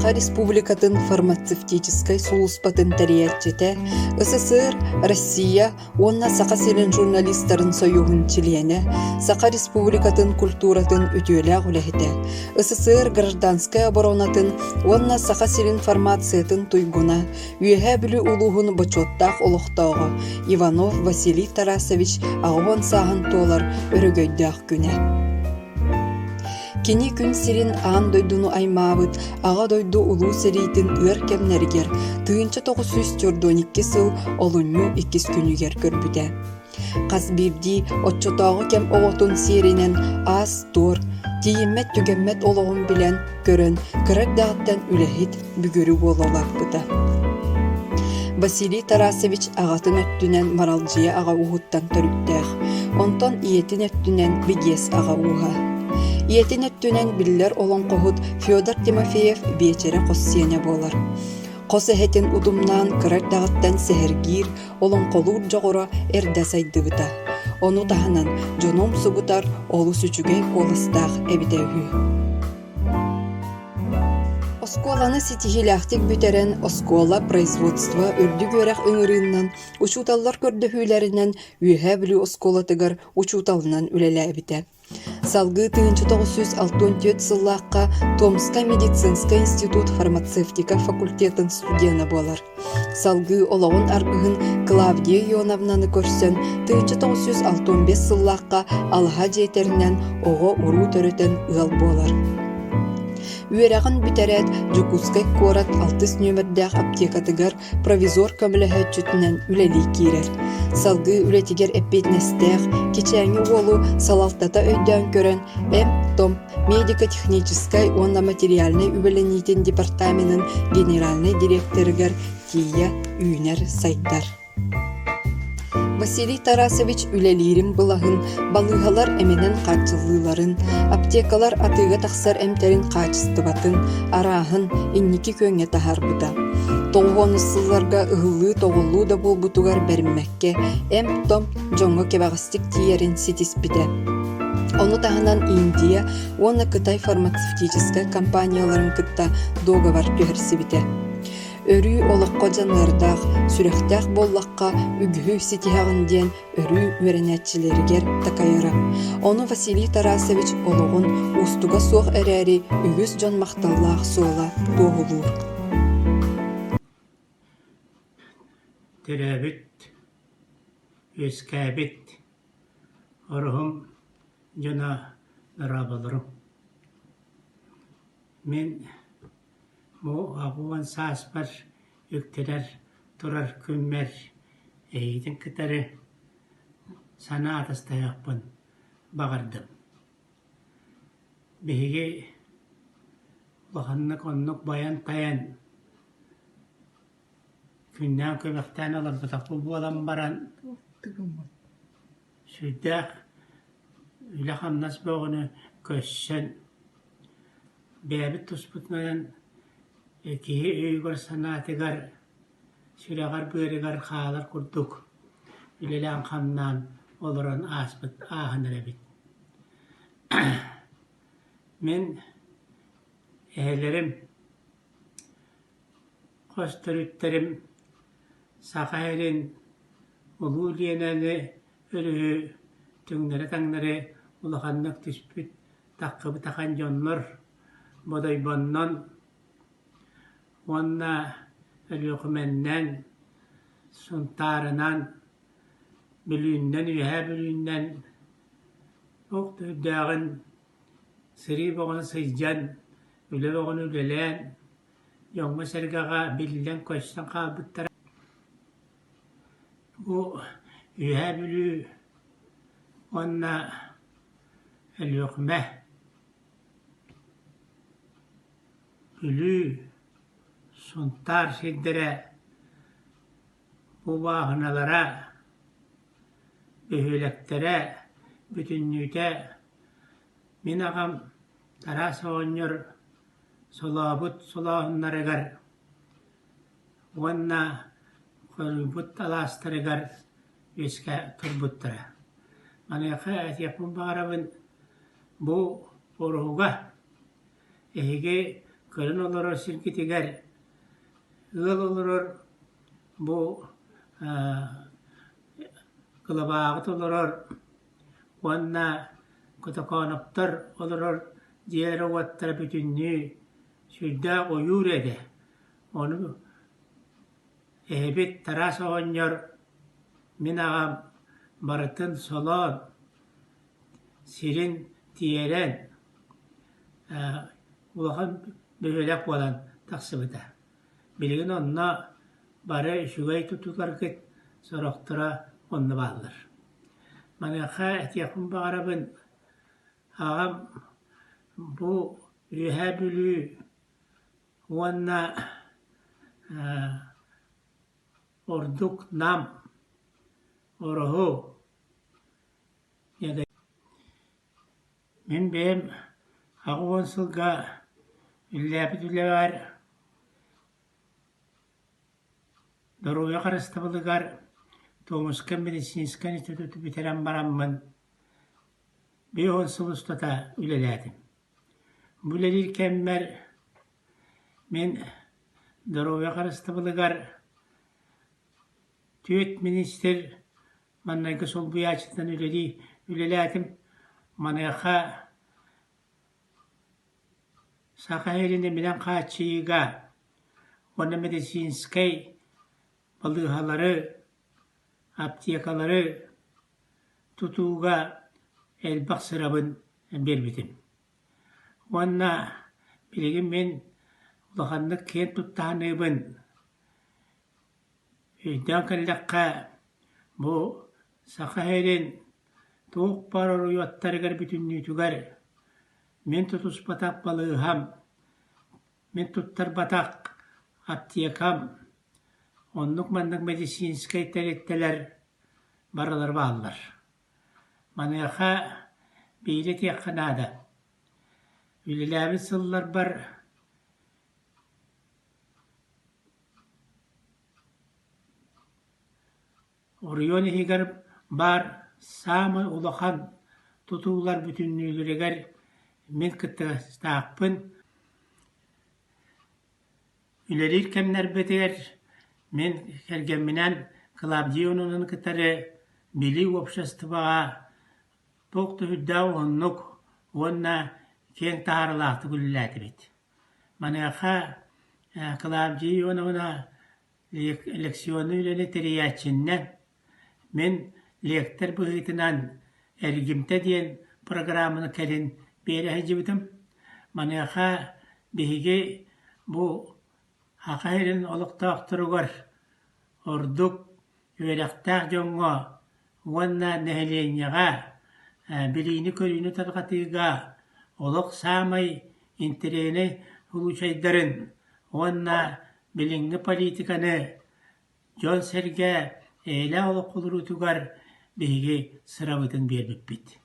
Саха Республикатын фармацевтическай сулууспатын тэрийээччитэ, СССР, Россия уонна Саха сирин журналистарын сойууһун чилиэнэ, Саха Республикатын культуратын үтүөлээх үлэһитэ, СССР гражданскай оборонатын уонна Саха сирин фармациятын туйгуна, Үөһээ Бүлүү улууһун бочуоттаах олохтооҕо Иванов Василий Тарасович 80 сааһын туолар өрөгөйдөөх күнэ. Кини күн сирин аан дойдуну аймаабыт Аҕа дойду Улуу сэриитин ыар кэмнэригэр 1942 сыл олунньу иккис күнүгэр көрбүтэ. Хас биирдии оччотооҕу кэм оҕотун сиэринэн аас-туор, тиийиммэт-түгэммэт олоҕун билэн, көрөн, кыра эрдэҕиттэн үлэһит, бүгүрү буола улааппыта. Василий Тарасович аҕатын өттүнэн Маралдьыйа аҕа ууһуттан төрүттээх, онтон ийэтин өттүнэн Бигиэс аҕа ууһа. Ийэтин өттүнэн биллэр олоҥхоһут Федор Тимофеев Биэчэрэ хос сиэнэ буолар. Хос эһэтин утумнаан кыра эрдэҕиттэн сэһэргиир, олоҥхолуур дьоҕура эрдэ сайдыбыта. Ону таһынан дьону умсугутар олус үчүгэй куоластаах эбитэ үһү. Оскуоланы ситиһиилээхтик бүтэрэн, оскуола, производство, үрдүк үөрэх ыҥырыыннан, учууталлар көрдөһүүлэринэн Үөһээ Бүлүү оскуолатыгар учууталынан үлэлээбитэ. Салгыы 1964 сыллаахха Томскай медицинскэй институт фармацевтика факультетын студена буолар. Салгыы олоҕун аргыһын Клавдия Ионовнаны көрсөн 1965 сыллаахха алаһа дьиэтэринэн оҕо-уруу төрөтөн ыал буолар. Үөрэҕин бүтэрээт Дьокуускай куорат алтыс нүөмэрдээх аптекатыгар провизор көмөлөһөөччүтүнэн үлэлии киирэр. Салгыы үлэтигэр эппиэтинэстээх, кичээҥи уолу салалтата өйдөөн көрөн, эмп-том, медико-техническай уонна материальнай үбүлэниитин департаменын генеральнай директорыгар тиийэ үүнэр-сайдар. Василий Тарасович үлэлиирин былаһын, балыыһалар эминэн хааччыллыыларын, аптекалар атыыга тахсар эмтэрин хаачыстыбатын, арааһын инники күөҥҥэ таһаарбыта. Тоҕуһуонус сылларга ыһыллыы-тоҕуллуу да буолбутугар бэриммэккэ, эмп-том дьоҥҥо кэбэҕэстик тиийэрин ситиспитэ. Ону таһынан Индия уонна Кытай фармацевтическай компанияларын кытта дуогабар түһэрсибитэ. Өрүү олоххо дьаныардаах, сүрэхтээх буоллахха үгүһү ситиһэҕин диэн өрүү үөрэнээччилэригэр такайара. Ону Василий Тарасович олоҕун уустуга суох эрээри үгүс дьон махталлаах суола туоһулуур. Төрөөбүт, үөскээбит Ороһум дьоно дорооболорум. Мин Бу 80 сааспар үктэнэр турар күммэр эйигин кытары санаа атастаһыахпын баҕардым. Биһиги улаханнык оннук байан-тайан, күннээн көмөхтөөн олорботохпут буолан баран сүрдээх үлэ-хамнас бөҕөнү көрсөн Бэйэбит туспутунан киһи өйүгэр-санаатыгар, сүрэҕэр-быарыгар хаалар курдук үлэлээн-хамнаан олорон ааспыт ааһан эрэбит. Мин эһэлэрим, хос төрүттэрим Саха сирин Улуу Лиэнэни өрүһү түҥнэри-таҥнары улаханнык түспүт таххыбытахан дьоннор Бодойбоннон уонна Өлүөхүмэннэн, Сунтаарынан, Бүлүүннэн, Үөһээ Бүлүүннэн туох да үрдээҕин сырыы бөҕөнү сылдьан, үлэ бөҕөнү үлэлээн, дьоҥҥо-сэргэҕэ биллэн-көстөн хаалбыттара. Бу Үөһээ Бүлүү уонна Өлүөхүмэ, Бүлүү, Сунтаар сирдэрэ бу бааһыналара, бөһүөлэктэрэ бүтүннүүтэ мин аҕам Тараас оҕонньор солообут солооһуннарыгар уонна хоруйбут алаастарыгар үөскэ турбуттара. Маныаха этиэхпин баҕарабын, бу уруһуга эһиги Көрөн олорор сиргитигэр ыал олорор бу кылабааҕыт олорор уонна Котокооноптор олорор дьиэлэрэ-уоттара бүтүннүү сүрдээх ойуур этэ. Ону эһэбит Тарас оҕонньор мин аҕам барытын солоон, сирин тиэрэн улахан бөһүөлэк буолан тахсыбыта. Билигин онно бары үчүгэй тутууларгыт сорохторо онно бааллар. Маныаха этиэхпин баҕарабын, аҕам бу Үөһээ Бүлүү уонна ордук Нам, Ороһу Мин бэйэм 80 сылга үлэлээбит үлэбэр доруобуйа харыстабылыгар Томскай медицинскэй институту бүтэрэн бараммын 50 сыл устата үлэлээтим. Бу үлэлиир кэммэр мин доруобуйа харыстабылыгар түөрт миниистир Маҥнайгы солбуйааччытынан үлэлии үлэлээтим. Маныаха Саха сирин эминэн хааччыйыыга уонна медицинскэй балыыһалары, аптекалары тутууга элбэх сырабын биэрбитим. Уонна билигин мин улаханнык киэн тутта саныыбын Өйдөөн кэллэххэ, бу Саха сирин туох баар оройуоттарыгар бүтүннүүтүгэр мин тутуспатах балыыһам, мин туттарбатах аптекам, оннук-маннык медицинскэй тэрилтэлэр барылара бааллар. Маныаха биири этиэххэ наада. Үлэлээбит сылларбар Оройуон иһигэр баар саамай улахан тутуулар бүтүннүүлэригэр мин кыттыгастаахпын. Үлэлиир кэмнэрбитигэр мин кэргэмминээн Клавдия Ивановнаны кытары Билии уопсастыбаҕа туох да үрдээх уһуннук уонна киэҥ таһаарыылаахтык үлэлээтибит. Маныаха Клавдия Ивановна лекционнай үлэни тэрийээччиннэн, мин лектор быһыытынан «Эргимтэ» диэн программаны кэлин биэрэ сылдьыбытым. Маныаха биһиги бу Саха сирин олохтоохторугар ордук үөрэхтээх дьоҥҥо уонна нэһилиэнньэҕэ билиини-көрүүнү тарҕатыыга олох саамай интэриэһинэй случайдарын уонна билиҥҥи политиканы дьон-сэргэ эйэлээх олоххо олоруутугар биһиги сырабытын биэрбиппит.